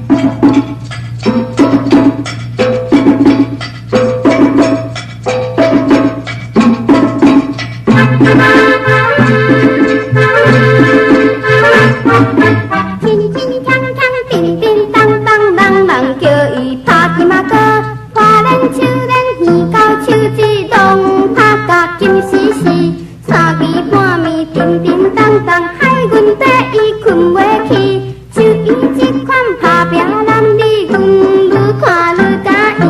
輕輕鏘鏘，叮叮當當，人人叫伊拍金仔哥，花蓮手蓮耳到手指攏拍甲金絲絲，三更半暝叮叮當當，害阮爸伊睏袂去，像伊這款拍拚男兒，阮愈看愈佮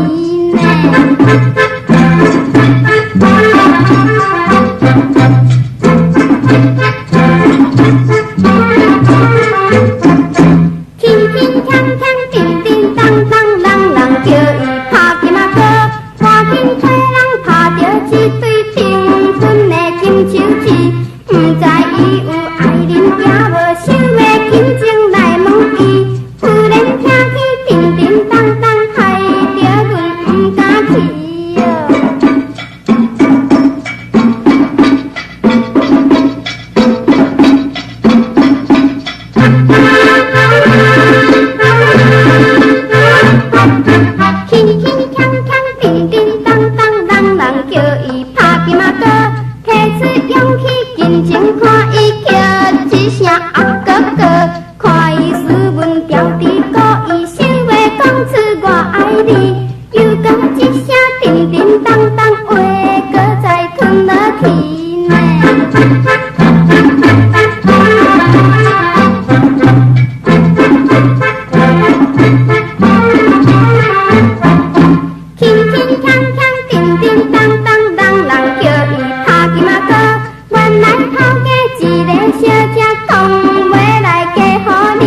意呢。輕輕鏘鏘，叮叮當當，人人叫伊拍金仔哥，趕緊替人拍著一對平分的金手指，毋知伊有愛恁也無，想欲緊情來問伊，忽然聽起叮叮當當，害著阮毋敢去喲。輕輕鏘鏘，叮叮當當，人人叫伊拍金仔哥，提出勇氣緊情看伊叫一聲阿哥哥，看伊斯文調直故意，想欲講出我愛你，又閣一聲叮叮當當，話閣再吞落去呢。輕輕鏘鏘，叮叮當當，人人叫伊拍金仔哥。原來頭家一个小姐講欲來嫁予你，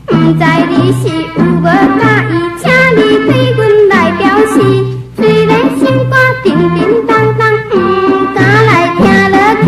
毋知你是有無佮意，請你對阮來表示。雖然心肝叮叮當當，毋敢來聽落去。